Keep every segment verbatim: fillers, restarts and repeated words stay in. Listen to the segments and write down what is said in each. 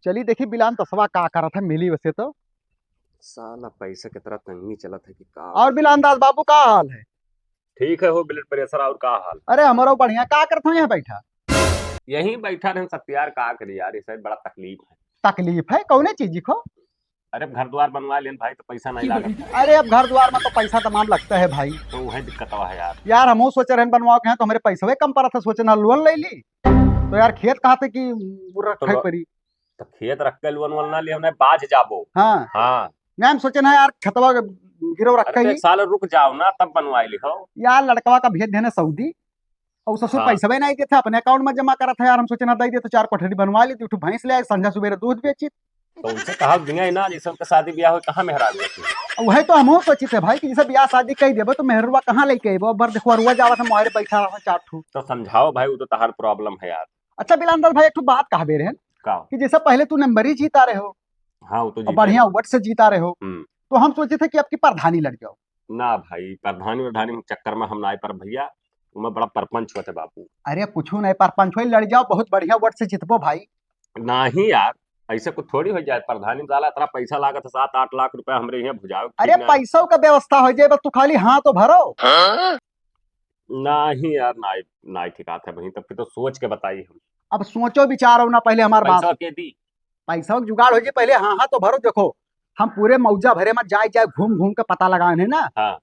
चली देखी बिलान दसवा का करत है, मिली वैसे तो। साला पैसा के तरह तंगी चलत है कि का। और बिलान दास बाबू का हाल है? ठीक है हो blood pressure, और का हाल? अरे हमरो बढ़िया, का करत हो यहाँ बैठा? यहीं बैठा रहन सत्यार, का करी यार, ये सब बड़ा तकलीफ है। तकलीफ है कौने चीज को? अरे अब घर द्वार बनवा लेन भाई, तो पैसा नहीं लागत। अरे अब घर द्वार में तो पैसा तमाम लगता है भाई। तो वही दिक्कत है यार। यार हमहू सोचे रहन बनवाओ के हैं, तो हमरे पैसवे कम पड़त है, सोचे ना लोन ले ली। तो यार खेत कहा थे कि रखे तो लो- पड़ी। तो खेत रख के लोन वोन ना लियो, नहीं बाझ जाबो। हाँ। हाँ। नहीं, हम सोचे ना यार, खेतवा गिरो रख अरे के तो ही। एक साल रुक जाओ ना, तब बनवाई लिखो। यार लड़कवा का भेज देने सऊदी, और ससुर हाँ। पैसवे नहीं देते, अपने account में जमा करत है यार। हम सोचे ना दे दे तो चार कोठरी बनवा लेती, उठो भैंस ले आए, संझा सुबेरे दूध बेची। तो उनसे कहा दुनिया ही ना, जैसे उनका शादी ब्याह हो, कहाँ मेहरारू रहती है? वही तो हमहू सोचित है भाई कि जैसे ब्याह शादी कही देबो तो मेहरुआ कहाँ लेके अइबो? अब बर देखो रुआ जावत है, मोहरे बैठा रहा चार ठू। तो समझाओ भाई, वो तो तहार problem है यार। अच्छा बिलान दास भाई, एक ठो बात कहबे रहन का? कि जैसे पहले तू नंबरी जीता रहे हो, हाँ, वो तो और जीते बढ़िया रहे। वोट से जीता रहे हो, हम्म। तो हम सोचे थे कि अब की प्रधानी लड़ जाओ। ना भाई, प्रधानी वरधानी के चक्कर में हम ना आए पर भैया, उमा बड़ा परपंच होते बापू। अरे कुछ नहीं, परपंच होई, लड़ जाओ, बहुत बढ़िया वोट से जितबो भाई। नहीं यार, ऐसे कुछ थोड़ी हो जाए। प्रधानी में साला इतना पैसा लागत है, सात आठ लाख रुपया हमरे यहाँ भुजाओ, अरे ठीक ना? पैसों का व्यवस्था हो जाए, बस तू खाली हाँ तो भरो। नहीं यार, नाई, नाई ठिकात है वहीं, तब फिर तो सोच के बताई हम। अब सोचो विचारो ना, पहले हमार बात। पैसा के दी? पैसा के जुगाड़ हो जाए, पहले हाँ, हाँ तो भरो। देखो, हम पूरे मौजा भरे में जाए, जाए घूम, घूम के पता लगाए हैं ना। हाँ।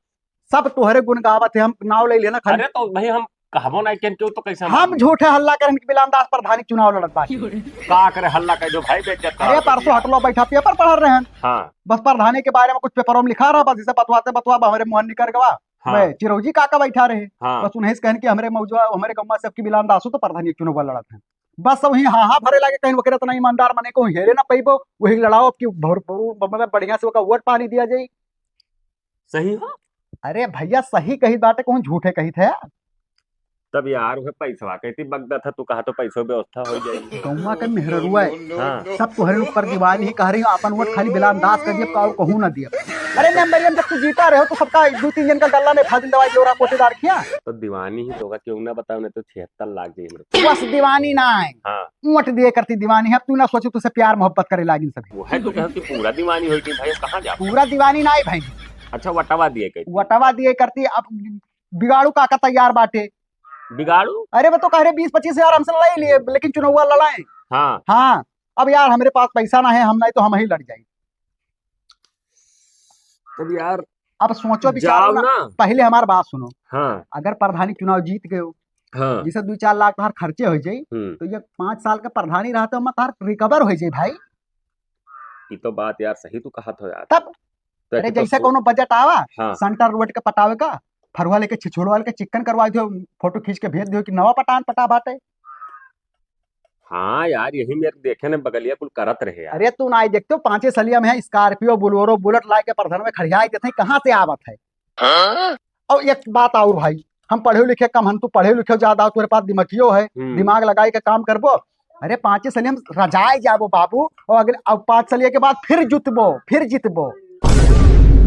सब तोहरे गुण गावत है, हम नाव ले लेना खाली। अरे तो भाई हम कहबो नहीं केन, क्यों तो कैसे हम मालूम? झूठे हल्ला करन कि बिलान दास प्रधानी चुनाव लड़त बाटे। का करे हल्ला कर दो भाई, बेइज्जत अरे करा परसों दिया। हटलो बैठा paper पढ़ रहे हैं। हाँ। बस प्रधानी के बारे में कुछ paper में लिखा रहा, बस जैसे बतवाते बतवा हमारे मुहन निकर गवा। हाँ। मैं चिरौजी काका बैठा रहे। हाँ। बस उन्हें से कहन कि हमरे मौजवा, हमरे गम्मा से अब की बिलान दासो तो प्रधानी चुनाव लड़त हैं। बस वही हाँ हाँ भरे लागे, कहीं वकरे इतना ईमानदार मने को हेरे ना पैबो, वही लड़ाओ अब की भर-, भर-, मतलब बढ़िया से ओका वोट पानी दिया जाई। सही हो? अरे भैया सही कही बाटे, कहूँ झूठे कही थे यार। तब यार वह पैसवा कहती बगदा था, तू कहा तो पैसो व्यवस्था हो जाई। गौवा के मेहररुआ है। हाँ। सब तोहरे ऊपर दीवानी ही कह रही हो, आपन वोट खाली बिलान दास कर दिए, और कहूँ ना दिए। अरे नंबर हम जब तू जीता रहे हो तो सबका दो तीन जन का गल्ला में फाजिल दवाई दे रहा कोटेदार किया। तो दीवानी ही तो होगा, क्यों ना बताओ, नहीं तो छिहत्तर लाख जाई मेरे को। बस दीवानी ना है। हाँ। वोट दिए करती दीवानी है, अब तू ना सोचे तुझसे प्यार मोहब्बत करे लागिन सभी। वो है तो कहती पूरा दीवानी होई कि भाई कहाँ जा? पूरा दीवानी ना है भाई। अच्छा वटवा दिए कहती। वटवा दिए करती, अब बिगाड़ू काका तैयार बाटे। बिगाड़ू? अरे वो तो कह रहे बीस पच्चीस हजार हमसे ले लिए, लेकिन चुनौवा लड़ाए। हाँ। हाँ, अब यार हमरे पास पैसा ना है, हम नहीं तो हम ही लड़ जाए। तब यार अब सोचो विचारो जाओ ना। ना। पहले हमार बात सुनो। हाँ। अगर प्रधानी चुनाव जीत गयो, हाँ। जैसे दो चार लाख तोहार खर्चे हो जाई, हम्म। तो ये पाँच साल का प्रधानी रहा तो हम तोहार recover हो जाई भाई। ये तो बात यार सही तू कहत हो यार। तब तो अरे एक तो जैसे सो- कोनो बजट आवा, हाँ। सेंटर रोड के पटावे का, फरुआ लेके छिछोड़वा लेके चिक्कन करवा दियो, फोटो खींच के भेज दियो कि नवा पटान पटा बाटे। हाँ यार, यही मेरे देखे ने बगलिया कुल करत रहे यार। अरे तू ना देखते हो, पाँचे सलिया में है Scorpio, Bolero, Bullet लाए के प्रधान में खड़ियाई देते हैं, कहाँ से आवत है? हाँ? और एक बात और भाई, हम पढ़े लिखे कम हन, तू पढ़े लिखे ज्यादा, तोरे पास दिमागियो है, हम्म। दिमाग लगाए के काम करबो। अरे पाँचे सलिया में रजाए जाबो बाबू, और अगले, अब पाँच सलिया के बाद फिर जुतबो, फिर जितबो।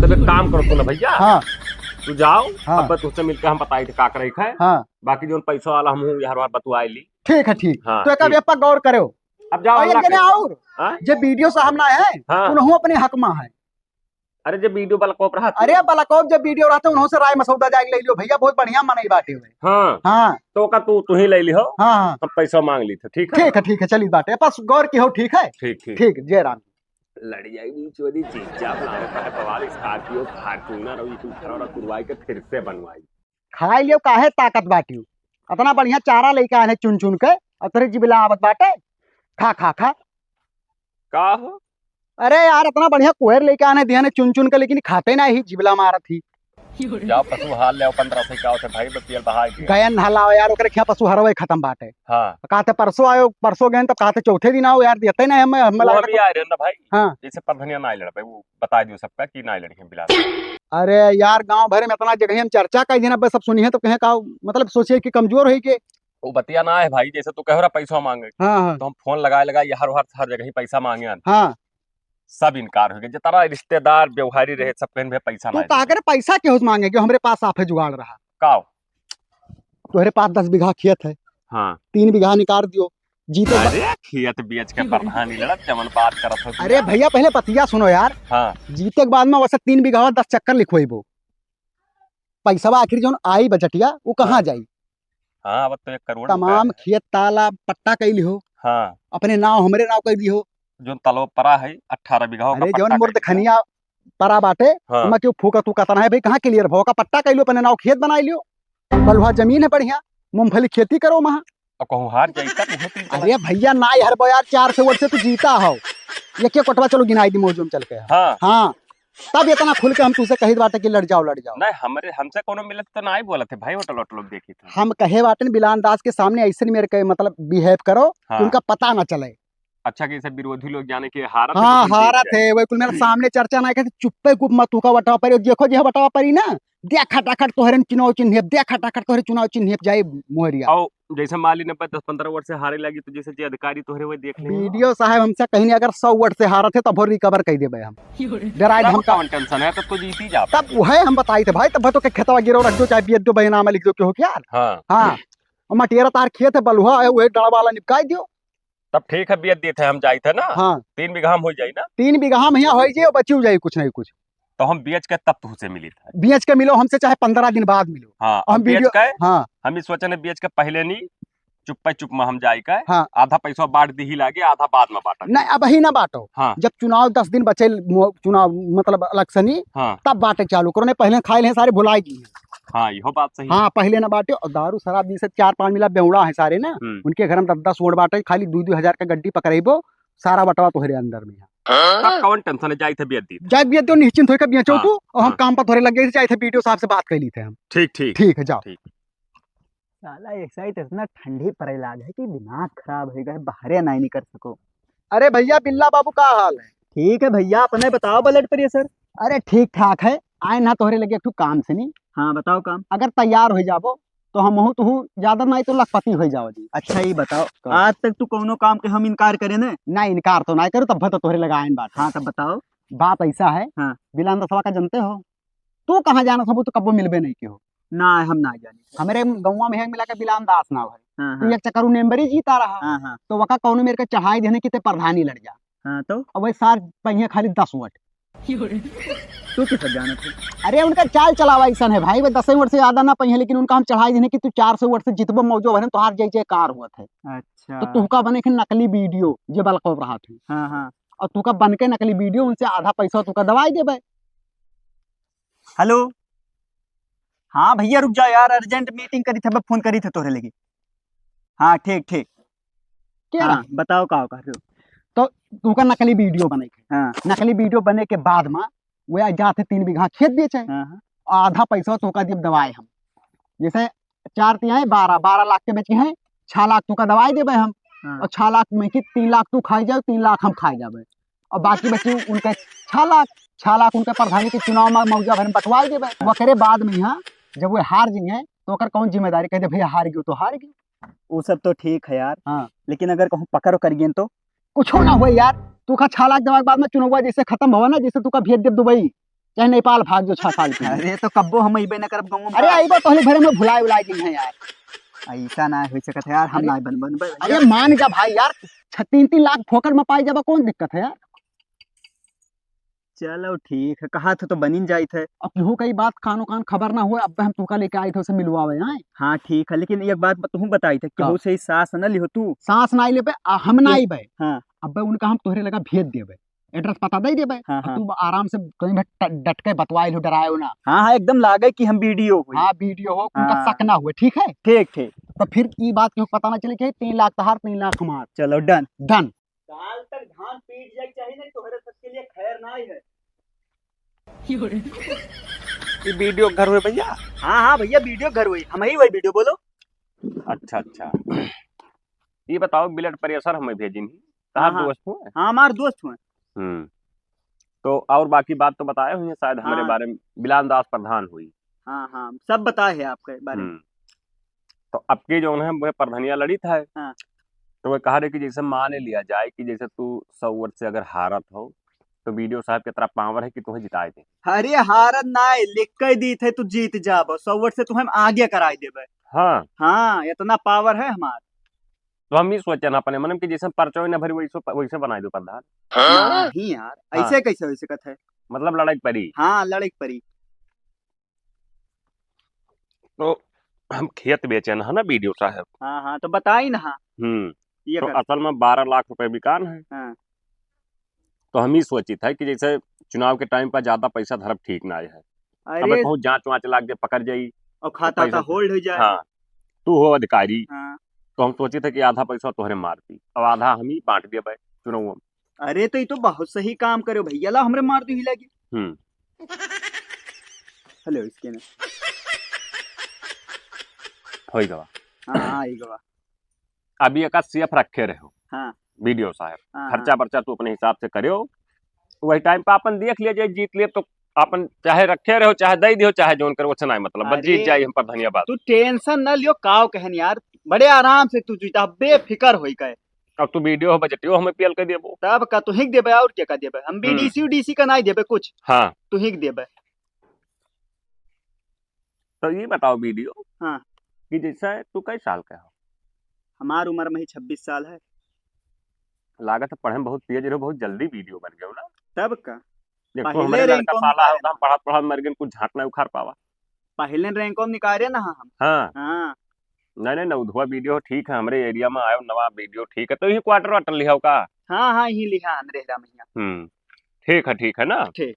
तब एक काम करो तू ना भैया, हाँ। तू जाओ, हाँ। अब तुझसे मिलके हम बताई थे का करे है। हाँ। बाकी जोन पैसा वाला हम हूँ यार, बतुआ ली। ठीक है, ठीक। हाँ, तो एक ठीक। अब गौर करो। अब जाओ, और एक अल्लाह जने के। और, हाँ? जे BDO साहब ना है, हाँ। उन्हों अपने हक में है। अरे, जे BDO बलकौप रहत अरे, बलकौप जे BDO रहत, उन्हों से राय मसौदा जाके ले लियो भैया, बहुत बढ़िया मनई बाटे हुए। हाँ। हाँ। तो का तू, तू ही ले लिहो। हाँ, हाँ। हम पैसा मांग ली थे, ठीक है? ठीक है, ठीक है, चली बाटे। बस गौर की हो, ठीक है? ठीक, ठीक। ठीक, जय राम। लड़ जाएगी चोरी, जीजा बुलावे का है बवाल, Scorpio, Fortuner और ये कुल घरवा कुरवाई के फिर से बनवाई। खाई लियो, काहे ताकत बाटियो? अतना बढ़िया चारा लेके आने चुन चुन के, और तेरे जिबला आवत बाटे, खा, खा, खा। का हो? अरे यार, अतना बढ़िया कोयर लेके आने दिया ने चुन चुन के, लेकिन खाते ना ही, जिबला मारत ही। जाओ पशु हार ले, पन्द्रह सौ का होते भाई, बतियल बहाई के। गयन हलाओ यार, ओकरे खिया पशु हरवे खत्म बाटे। हाँ। कहते परसों आयो, परसों गए तब कहते चौथे दिन आओ यार, देते ना हमें, हमें वो लगा हम ही आए रहे ना भाई। हाँ। जैसे परधनिया ना लड़ पाए, वो बता दियो सबका कि ना लड़के बिलास। अरे यार, गांव भर में इतना जगह हम चर्चा कर देना, बस सब सुनिए तो कहें का, मतलब सोचिए कि कमजोर है कि। वो बतिया ना है भाई, जैसे तू कह रहा पैसा मांगे, हाँ, हाँ। तो हम फोन लगाए लगाए यार, हर, हर जगह ही पैसा मांगे हैं। हाँ। सब इनकार हो गए, जितना रिश्तेदार व्यवहारी रहे, सब कहें भैया पैसा तू ना का दे। करे पैसा केहू से मांगे, कि हमरे पास साफे जुगाड़ रहा। का हो? तोहरे पास दस बीघा खेत है, हाँ। तीन बीघा निकाल दियो, जीते के बा- अरे, खेत बेच के प्रधानी लड़त, जवन बात करत हो अरे भैया। भैया, पहले बतिया सुनो यार। हाँ। जीते के बाद में वैसे तीन बीघा दस चक्कर लिखवाइबो। पैसवा आखिर जौन आई बजटिया, वो कहाँ हाँ। जाई? हाँ, अब तो एक करोड़ रुपया तमाम है। खेत ताला पट्टा कइ लिहो। हाँ। अपने नाव, हमरे नाव कइ दिहो। जौन तलवा परा है, अठारह बीघा, ओका अरे, जौन पट्टा मुर्द कइ दिहो। खनिया परा बाटे, हाँ। ओमा क्यों फूका तू कतना है भाई, कहाँ clear भवा का पट्टा कइ लियो, अपने नाव खेत बनाइ लियो। बलुहा जमीन है बढ़िया, मूंगफली खेती करो वहाँ। अब कहूँ हार जाई तब उहे तीन तलाक। अरे भैया, ना यार बो यार, चार सौ वोट से तू जीता हो। ये क्या कोटवा चलो गिनाई दी मौजूम चल के। हाँ। हाँ। तब इतना खुल के हम तुझसे कही बाटे कि लड़ जाओ, लड़ जाओ। नहीं, हमरे, हमसे कोनो मिलत तो ना ही बोलत है भाई, होटल, होटल देखी थे। हम कहे बाटे न बिलान दास के सामने ऐसे मेरे के मतलब behave करो हाँ। कि उनका पता ना चले। अच्छा, कि सब विरोधी लोग जाने के हारत है हाँ, तो कोई हारत देख जाए। है, वही कुल मेरे सामने चर्चा ना करे, चुप्पे गुप मत हुका बटवा परी, देखो जे बटवा परी ना, दे खटाखट तोहरे चुनाव चिन्ह, दे खटाखट तोहरे चुनाव चिन्ह जाए मोहरिया। और जैसे मान ली ना, दस पन्द्रह वर्ष से हारे लगी, तो जैसे जे अधिकारी तोहरे वही देख ले। बीडीओ साहब हमसे कहीं नहीं, अगर सौ वर्ष से हारत है, तब recover कर देबे हम। डराए तब हमका कौन tension है, तब तो जीती जा। तब वह हम बताई थे भाई, तब तो के खेतवा गिरो रख दो, चाहे बेच दो, बहिनामा लिख दो, क्यों हो क्या? हाँ। हाँ। और मटियरा तार खेत है, बलुहा है, वही डड़ा वाला निपकाई दियो। तब ठीक है, बेच देते हैं, हम जाइत है ना। हाँ। तीन बीघा में हो जाई ना। तीन बीघा में यहाँ हो जाई, बची जाई कुछ नहीं कुछ। तो हम बेच के तब तुहसे मिली था। बेच के मिलो हमसे, चाहे पन्द्रह दिन बाद मिलो। हाँ, हम हम बेच वीडियो के, हाँ। हम ई सोचने बेच के पहले नहीं, चुप्पे चुप में हम जाई के, हाँ। आधा पैसा बांट दी ही लागे, आधा बाद में बांटा नहीं, जाई। अबही ना बांटो। हाँ। जब चुनाव दस दिन बचे, मो-, चुनाव मतलब election ही, हाँ। तब बांटे चालू करो, नहीं पहले खाए ले सारे भुलाई गई। हाँ, इहो बात सही हाँ, है। पहले ना बांटे, और दारू शराब जैसे चार पांच मिला बेवड़ा है सारे ना, हम्म। उनके घर में दस दस वोट बांटे, खाली दो दो हजार का गड्डी पकड़ेबो, सारा बटवा तोहरे अंदर में है। तब कौन tension है, जाइत है बेच दी। जाइत बेच दो, निश्चिंत होकर बेचो हाँ, तू, और हम हाँ। काम पर तोहरे लग गए, जाइत है बीडीओ साहब से बात कर ली थे हम। ठीक, ठीक। ठीक है, जाओ। ठीक। साला ऐसा ही तो इतना ठंडी पड़े लाग है कि दिमाग खराब हो गए, बाहरे नहीं निकल सको। अरे भैया बिल्ला बाबू का हाल है? ठीक है भैया, अपने बताओ blood pressure। अरे ठीक ठाक है, आए ना तोहरे लगे एक ठो काम से नहीं। हाँ बताओ काम। अगर तैयार हो जाबो तो हमहू तुहू ज्यादा नाई तो लखपति हो जाओ जी। अच्छा, ये बताओ, कहो। आज तक तू कौनो काम के हम इनकार करे ने? ना, इनकार तो ना करो, तब तो तोहरे लगा आइन बात। हाँ, तब बताओ। बात ऐसा है, हाँ। बिलान दसवा का जानते हो? तू कहाँ जाना सब, तो कब्बो मिलबे नहीं की हो। ना, हम ना जानी। हमरे गौवा में है मिला के बिलान दास नाव है। हाँ, तू हाँ। एक चक्कर उ member ही जीता रहा। हाँ, हाँ। तो वका कौनो मेरे के चढ़ाई देने की ते प्रधानी लड़ जा। हाँ, तो? अब वही सार पहिए खाली दस वोट। तू तो सब जानत है। अरे, उनका चाल चलावा ऐसन है भाई, वो दसवीं वर्ष से ज्यादा ना पहिए, लेकिन उनका हम चढ़ाई देने कि तू चार सौ वोट से जितबो, मौजो भरे, तोहार जय जयकार हुआ है। अच्छा। तो तुहका बने के नकली बीडीओ, जे बलकौर रहा था। हाँ, हाँ। और तुहका बन के नकली बीडीओ, उनसे आधा पैसा तुहका दवाई देबे। हेलो, हाँ भैया, रुक जा यार, urgent meeting करी थे, फोन करी थे तोहरे लगी। हाँ, ठीक, ठीक। के हाँ, रहा? बताओ का कर रहे हो? तो तुहका नकली बीडीओ बने के। हाँ। नकली बीडीओ बने के बाद में वे जाते तीन बीघा खेत बेचे। हाँ, हाँ। आधा पैसा तोहका दिए दवाए हम। जैसे चार तिहाई बारह, बारह लाख के बेचे हैं, छह लाख तोहका दवाई देबे हम। हाँ। और छह लाख में की तीन लाख तू खाई जाओ, तीन लाख हम खाई जाबे। और बाकी बची उनके छह लाख, छह लाख उनके प्रधानी के चुनाव में मौजा भर में बंटवाई देबे। हाँ। ओकरे बाद में यहाँ जब वे हार जाइए तो ओकर कौन जिम्मेदारी? कह दे, "भैया हार गयो तो हार गयो।" वो सब तो ठीक है यार। हाँ। लेकिन अगर कहूँ पकड़ कर गए तो? कुछो ना हुए यार, तू का छह लाख देवा के बाद में चुनाव जैसे खत्म हुआ ना, जैसे तू का भेज दे दुबई, चाहे नेपाल भाग जो छह साल के लिए। अरे तो कब्बो हम अइबे न करब गाँव में। अरे अइबो तो भरे में भुलाए उलाए गई है यार। ऐसा ना हो सकत है यार, हम अरे, ना बन, बन, बन, अरे मान जा भाई यार, छ-, तीन तीन लाख फोकट में पाई जाबा, कौन दिक्कत है यार? चलो ठीक है, कहा था तो बनिन जाइत है। अब केहू कई बात कानो कान खबर ना हुए, अब हम तुका लेके आई थे उसे मिलवावे, हैं? हाँ ठीक है, लेकिन एक बात तुहूँ बताई थे, का? केहू से ही सास न लिहो तू। सास ना लेबे, आ, हम ना के-, आइबे। हाँ। अब उनका हम तोहरे लगा भेज देबे, address पता दे देबे। हाँ, आ हाँ। तू आराम से कहीं भी ट-, डट के बतवाए लो, डराए हो ना। हाँ, हाँ, एकदम लागे कि हम बीडीओ हो। हाँ, बीडीओ हो, उनका हाँ। शक ना हुए, ठीक है? ठीक, ठीक। तो फिर ई बात केहू पता ना चले कि तीन लाख तहार, तीन लाख हमार। चलो, done। Done। काल तक धान पीट जाए के चाही, नहीं तोहरे सबके लिए खैर ना है। ये बीडीओ घर हुए भैया? हाँ, हाँ भैया, बीडीओ घर हुए, हम ही वही बीडीओ, बोलो। अच्छा, अच्छा। ये बताओ, blood pressure हमें भेजिन ही, हाँ, तहार हाँ। दोस्त हुए? हाँ, हमार दोस्त हुए। हम्म। तो और बाकी बात तो बताए हुए शायद हमारे हाँ। बारे में, बिलान दास प्रधान हुई। हाँ, हाँ, सब बताए है आपके बारे में। हम्म। तो अब के जौन है, वह प्रधनिया लड़ी था। हाँ। तो वह कहा रहे कि जैसे मान लिया जाए कि जैसे तू सौ वोट से अगर हारत हो, तो बीडीओ साहब के तरह power है कि तुम्हें जिताए दे। अरे हारत ना है, लिख के दी थे, तू जीत जाबो, सौ वोट से तुम्हें आगे कराई देबे। हाँ। हाँ, इतना power है हमार। तो हम ई सोचन अपने मन में कि जैसे परचो न भरी वैसे, वैसे बनाई दो प्रधान। नहीं यार, हाँ। ऐसे कैसे हो सकत है? मतलब लड़ाई परी। हाँ, लड़ाई परी। तो हम खेत बेचन है ना बीडीओ साहब। हाँ, हाँ, तो बताई ना, हाँ। हम्म। ये तो कर। असल में बारह लाख रुपए बिकान है। हाँ। तो हम ही सोचित है कि जैसे चुनाव के टाइम पर ज्यादा पैसा धरब ठीक ना है। अबे अरे। कहूँ जांच वांच लाग जाए, पकड़ जाई, और तो खाता पैसा का hold हो जाए। हाँ, तू हो अधिकारी, हाँ। तो हम सोचित है कि आधा पैसा तोहरे मार दी, अब आधा हम ही बांट देबे चुनाव में। अरे, तो ये तो बहुत सही काम करो भैया, ला हमरे मार दो ही लगी। हम्म। हेलो, इसके ना। होई गवा। हाँ, हाँ, होई गवा। अभी एका सेफ रखे रहो। हाँ। बीडीओ साहब, हाँ, खर्चा हाँ। बर्चा तू अपने हिसाब से करियो। वही टाइम पे अपन देख लिया जाए, जीत लिए तो अपन चाहे रखे रहो, चाहे दे दियो, चाहे जोन करो, उससे नहीं मतलब, बस जीत अरे, जाए हम पर धन्यवाद। तू टेंशन ना लियो, काव कहन यार, बड़े आराम से तू जीता, बेफिकर होई कहे। अब तू बीडीओ हो, बजटियो हमें पेल कर देबो। तब का तू ही के देबे, और क्या का देबे? हम हम्म। बीडीसी उडीसी का नहीं देबे कुछ। हाँ। तू ही के देबे। तो ये बताओ बीडीओ हाँ। कि जैसे तू कई साल का हो? हमार उम्र में ही छब्बीस साल है। लागत है पढ़े में बहुत तेज रहो, बहुत जल्दी बीडीओ बन गयो ना। तब का? देखो, पहले हमरे लड़का रैंकों में साला निकाले होता, हम पढ़त पढ़त मर गए, कुछ झाट नहीं उखाड़ पावा। पहले रैंकों में निकाले ना हम। हाँ। हाँ। नहीं, नहीं, नवधुआ बीडीओ ठीक है, हमरे एरिया में आयो नवा बीडीओ ठीक है, तो यही क्वार्टर वार्टर लिहाओ का? हाँ, हाँ, यही लिहा अंधेरा मैया। हम्म, ठीक है, ठीक है ना? ठीक।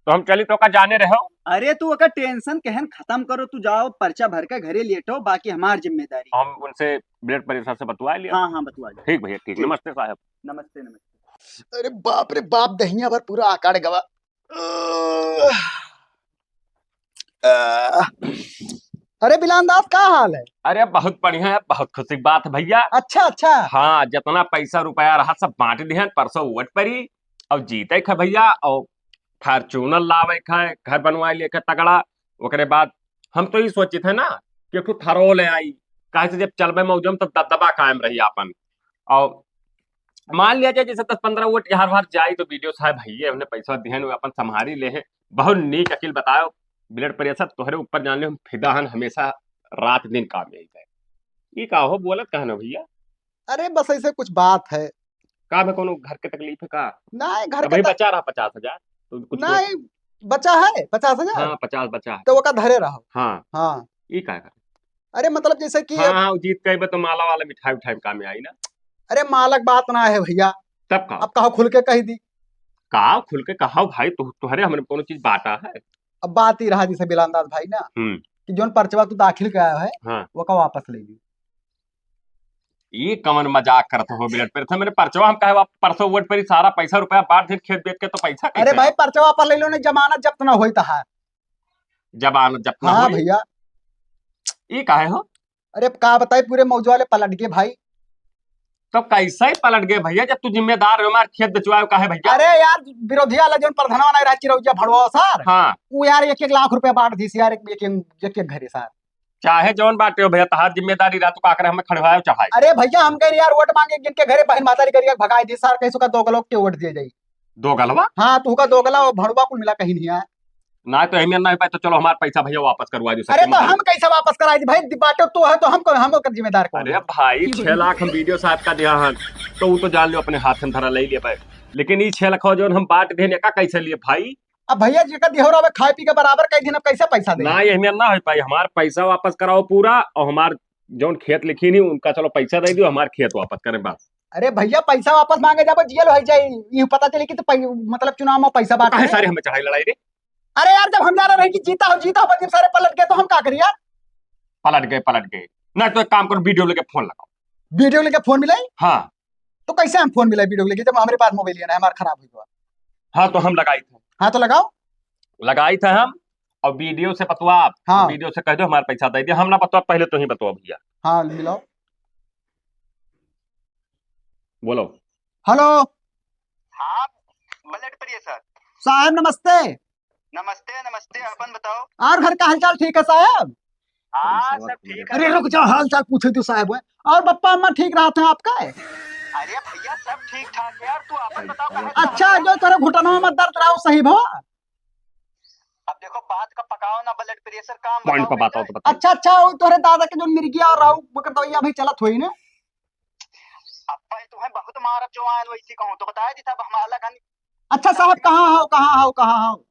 तो हम चली तो का जाने रहो? अरे तू ओकर टेंशन कहन खत्म करो, तू जाओ पर्चा भर के घरे लेटो, बाकी हमार जिम्मेदारी। हम उनसे ब्लड प्रेशर से बतवा लिया। हाँ, हाँ, बतवा लिया। ठीक भैया, ठीक। ठीक। नमस्ते साहब। नमस्ते, नमस्ते। अरे बाप रे बाप, दहिया भर पूरा आकाड़ गवा। अरे बिलान दास, का हाल है? अरे बहुत बढ़िया है, बहुत खुशी की बात है भैया। अच्छा, अच्छा। हाँ, जितना पैसा रुपया रहा सब बांट दिहन, परसों वोट परी और जीते खे भैया, और फॉर्च्यूनर लावे खे, घर बनवाए लिए खे तगड़ा। ओकरे बाद हम तो ये सोचित है ना कि एक ठो थारो ले आई, काहे से जब चलबे मौजम तब दबदबा कायम रही आपन। और मान लिया जाए जैसे दस पन्द्रह वोट यहाँ बार जाई तो बीडीओ साहब भैया उन्हें पैसा दिहन, वो अपन संभारी ले हैं। बहुत नीक अकिल बताओ, ब्लड प्रेशर तोहरे ऊपर जान ले, हम फिदा हन हमेशा रात दिन काम यही है। ये का हो बोलत कहन हो भैया? अरे बस ऐसे कुछ बात है। का में कोनो घर के तकलीफ है का? नहीं, घर अब के भाई तक बचा रहा पचास हजार, तो कुछ नहीं, बचा है पचास हजार? हाँ, पचास बचा है। तो ओका धरे रहो। हाँ। हाँ। ई का है? अरे मतलब जैसे कि हाँ, अब हाँ, जीत गए बे तो माला वाला मिठाई उठाई में काम में आई ना। अरे माला के बात ना है भैया। तब का? अब कहो खुल के कह दी। का खुल के कहो भाई, तु-, तुहरे हमरे कोनो चीज बाटा है? अब बात ही रहा जैसे बिलांदाज भाई ना, हम्म। कि जोन पर्चवा तू दाखिल कराया है, हाँ। ओका वापस ले ली। ई कवन मजाक करत हो ब्लड प्रेशर? मेरे पर्चवा हम काहे वाप-, परसों वोट परी सारा पैसा रुपया बांट देन, खेत बेच के तो पैसा कैसे अरे भाई, आया? पर्चवा वापस ले लो, नहीं जमानत जब्त ना होई तहार। जमानत जब्त ना हाँ होई? भैया। ई काहे हो? अरे अब का बताई, पूरे मौजवा ले पलट गए भाई। तो कैसे ही पलट गए भैया, जब तू जिम्मेदार हो, हमार खेत बेचवाए काहे भैया? अरे यार, विरोधी वाला जोन प्रधानवा नहीं रहा चिरौजा भड़वा सर, हाँ। वो यार एक एक लाख रुपया बांट दीस यार, एक एक, एक एक घरे सर। चाहे जौन बाटे हो भैया, तहार जिम्मेदारी रहा, तू का करे हमें खड़वाए चढ़ाए? अरे भैया, हम कह रहे यार, वोट मांगे जिनके घरे बहन मातारी करिए, भगाए दी सार, कैसे का दोगलो के वोट दिए जाई। दोगलवा? हाँ, तू का दोगला और भड़वा कुल मिला कहीं नहीं है। ना तो एहमे ना हो पाए, तो चलो हमार पैसा भैया वापस करवा दो, अरे सच्ची तो मामले। हम कैसे वापस कराई दी भाई, बाटे तो है तो हम कौन, हम ओकर जिम्मेदार कौन अरे है? भाई, छह लाख हम बीडीओ साहब का दिया हन, तो वो तो जान लो अपने हाथ में धरा ले लिया भाई। लेकिन ये छह लाख जौन हम बांट देन, एका कैसे लिए भाई? अब भैया जेकर दिहो रहे खाए पी के बराबर कई दिन, अब कैसे पैसा दे? ना, ये हमें ना हो पाई, हमार पैसा वापस कराओ पूरा, और हमार जौन खेत लिखी नहीं उनका चलो पैसा दे दियो, हमार खेत वापस करें बस। अरे भैया पैसा वापस मांगे जाबो जेल हो जाई, ये पता चली कि तो पै-, मतलब चुनाव में पैसा तो बांट काहे रहे। सारे हमें चढ़ाई लड़ाई रे? अरे यार जब हम जा रहे हैं कि जीता हो, जीता हो, जब सारे पलट गए तो हम का करिए यार? पलट गए, पलट गए। ना तो एक काम करो, बीडीओ लेके फोन लगाओ। बीडीओ लेके फोन मिलाई? हाँ। तो कैसे हम फोन मिलाई बीडीओ लेके जब हमारे पास मोबाइल ही ना है, हमारा खराब हो गया। हाँ, तो हम लगाई थे। हाँ, तो लगाओ। लगाई थे हम, और बीडीओ से बतवा आप, हाँ। बीडीओ से कह दो हमारा पैसा दे दिया, हम ना बतवा, पहले तो ही बतवा भैया। हाँ, मिलाओ। बोलो। हेलो। हाँ, ब्लड प्रेशर। साहब नमस्ते। नमस्ते, नमस्ते, अपन बताओ। और घर का हालचाल ठीक है साहब? हाँ, सब ठीक है। अरे रुक जाओ, हालचाल पूछे तो साहब है। और पप्पा अम्मा ठीक रहते हैं आपका? अरे भैया, सब ठीक ठाक है यार, तू अपन बताओ, कहाँ अच्छा, जो तेरे घुटनवा में दर्द रहा, वो सही भवा? अब देखो, बात का पकाओ ना, ब्लड प्रेशर काम पॉइंट बताओ पे बताओ, कैसे? तो बताओ। अच्छा, अच्छा, वो तोरे दादा के जो मिर्गिया और रहू, ओकर दवाइया भी चलत होई ना? अब भाई तुम्हें बहुत मारब, जो आयन वैसी कहूँ तो बताए दी था, अब हम अलग हन। अच्छा साहब, कहाँ हो, कहाँ हो, कहाँ हो?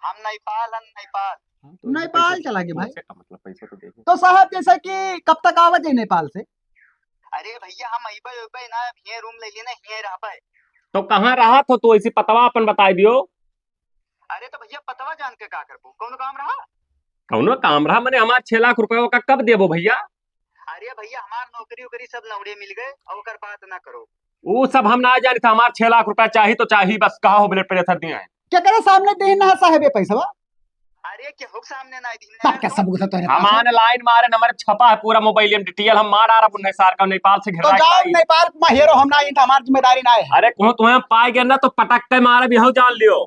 हम नेपाल हन, नेपाल। हाँ, तो ऐसे नेपाल पैसे चला गए भाई। पैसे का मतलब, पैसे तो देखे। तो साहब, जैसे कि कब तक आवत है नेपाल से? अरे भैया, हम अइबे, अइबे ना, अब हिये रूम ले लिए ना, हिये रहबे। तो कहाँ रहत हो तू, ऐसी पतवा अपन बताए दियो। अरे तो भैया, पतवा जान के का करबो? कौनो काम रहा? कौनो काम रहा? मने हमार छह लाख रुपया का कब देबो भैया? अरे भैया, हमार नौकरी वोकरी सब लौड़े मिल गए और ओकर बात ना करो। ऊ सब हम ना जानी था, हमार छह लाख रुपया चाही तो चाही, बस कहा हो ब्लड प्रेशर दिया है। केकरे सामने दीन ना साहब ये पैसवा? अरे केहू के सामने ना दीन ना बात का यार। सबूत है तोरे हम पास? आने लाइन मारे, नंबर छपा है पूरा मोबाइल में डिटेल, हम मार आ रहा बुन्ने सार का नेपाल से तो घेरा जाओ के आई। नेपाल में हेरो, हम ना इन हमार जिम्मेदारी ना है। अरे कहूँ तुम्हें पाए गए ना तो पटक के मारे भी हो जान लियो।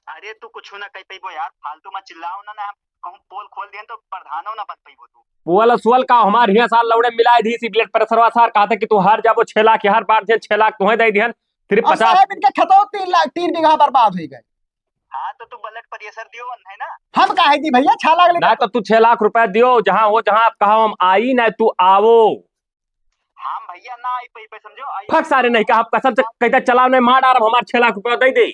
अरे तू कुछ ना कह पैबो यार, फालतू मत चिल्लाओ ना, ना हम कहूँ पोल खोल दिहन तो प्रधानो ना बन पैबो तू। पोल सोल का हमार हिया सार लौड़े मिलाए दी सी ब्लड प्रेशरवा सार, कहते कि तू हार जाबो छह लाख, हर बार दिहन छह लाख तुम्हें दे दिहन, सिर्फ और पचास। साहब इनके खेतों तीन लाख, तीन बीघा बर्बाद हो गए। हाँ तो तू ब्लड प्रेशर दियो है ना। हम काहे दी भैया, छह लाख लेकर ना तो तू छह लाख रुपया दियो, जहाँ हो जहाँ आप कहो हम आई ना तू आवो। हम भैया ना आई पई पे समझो, आई फक सारे नहीं कहा, कसम से कहते चलाओ नहीं मार डारब, हमार छह लाख रुपया दे दे।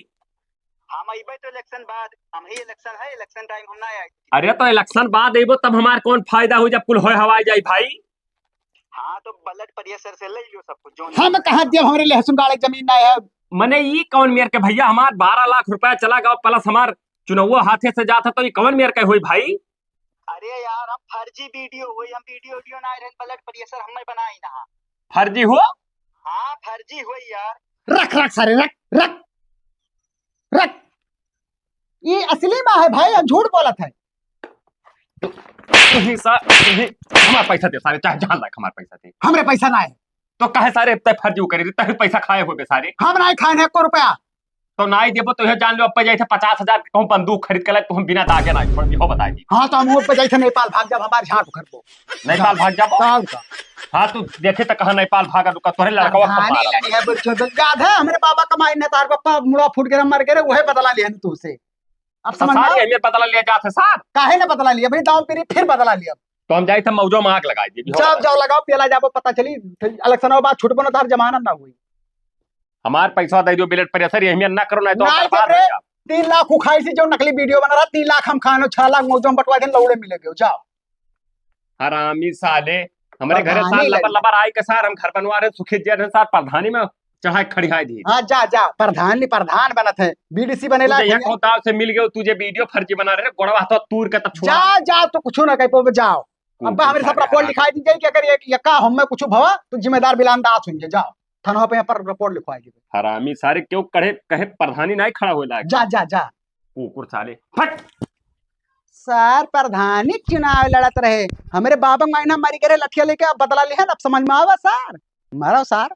हम अइबे तो इलेक्शन बाद, हम ही इलेक्शन है, इलेक्शन टाइम हम ना आए। अरे तो इलेक्शन बाद अइबो तब हमार कौन फायदा हो जब कुल होए हवाई जाई भाई। हाँ तो ब्लड प्रेशर से ले लियो सब कुछ, जो हम कहाँ दिया, हमरे लहसुन गाड़े जमीन ना है। मने ई कौन मेर के भैया, हमार बारह लाख रुपया चला गवा प्लस हमार चुनौवा हाथे से जात है तो ई कौन मेर के होई भाई? अरे यार, हम फर्जी वीडियो होई, हम वीडियो वीडियो ना रहन, ब्लड प्रेशर हमें बनाई ना। फर्जी हो? हाँ, फर्जी होई यार। रख, रख सारे, रख, रख, रख। ये असली माँ है भाई, हम झूठ बोलत है। तू, तू ही सा, तू ही हमार पैसा दे सारे, चाहे जान लाख हमार पैसा दे। हमरे पैसा ना है। तो कहे सारे तय फर्जी करे, तय पैसा खाए होबे सारे। हम नहीं खाए हैं एको रुपया। तो नाई देबो तो यह जान लो, अब पे जाइथे पचास हजार के कहूँ बंदूक खरीद के लाए, तो हम बिना दागे ना छोड़ दियो, बताई दी। हाँ, तो हम वो पे जाइथे नेपाल भाग जाब, हमार झाट उखड़बो। नेपाल भाग जाबो? तो और का? हाँ, तू देखे तो कहाँ नेपाल भागा, रुका, तोरे लड़कवा हाँ, कब नहीं मारा? लड़ी है, बोल, चोद, याद है, हमरे बाबा का माई ने तार पप्पा मुड़ा फूट के मर गए, वही बदला लिया तू से। अब तो समझ में सारे आवा? अहमियत बदला लिया जात है साहब। काहे ना बदला लिया भाई, दाव पीरी फिर बदला लिया। तो हम जाइथे मौजो में आग लगाई दी, जाओ, बताई। जाओ, लगाओ, पेला जाबो, पता चली, इलेक्शन बाद छूटबो ना, तार जमाना ना हुई। हमार पैसा दे दियो, ब्लड प्रेशर यही में ना करो, नहीं तो ना बर्बाद जब रे, हो जाओ। तीन लाख उखाई से जो नकली वीडियो बना रहा, तीन लाख हम खानो, छह लाख मौजों बंटवा देन, लौड़े मिले गयो, जाओ। हरामी साले, हमरे घरे प्रधानी सार लबर लड़ी। लबर आई के सार, हम घर बनवा रहे, सुखी जिया रहे सार, प्रधानी में चढ़ाई खड़ी आई दी। हाँ, जा, जा, प्रधान नहीं, प्रधान बनत है, बीडीसी बनेला तू जे भैया। एक होता से मिल गयो, तू जे वीडियो फर्जी बना रहे, गोड़वा हाथ तूर के तब छुड़ा। जा, जा, तो कुछ ना कह पाओ, जाओ। कुकुर अब्बा हमरे साले, सब रिपोर्ट हरामी। लिखाई दी जाई कि अगर एक यका हम में कुछ भवा, तो जिम्मेदार बिलान दास होंगे, जाओ। थाना पे यहाँ पर रिपोर्ट लिखवाई दी। हरामी सारे क्यों कहे, कहे प्रधानी नहीं खड़ा हो लायक। जा, जा, जा। कुकुर साले, फट। सर, प्रधानी चुनाव लड़त रहे, हमरे बाबा मायना मरी करे लठिया लेके, अब बदला लिहन, अब समझ में आवा सर? मारो सर।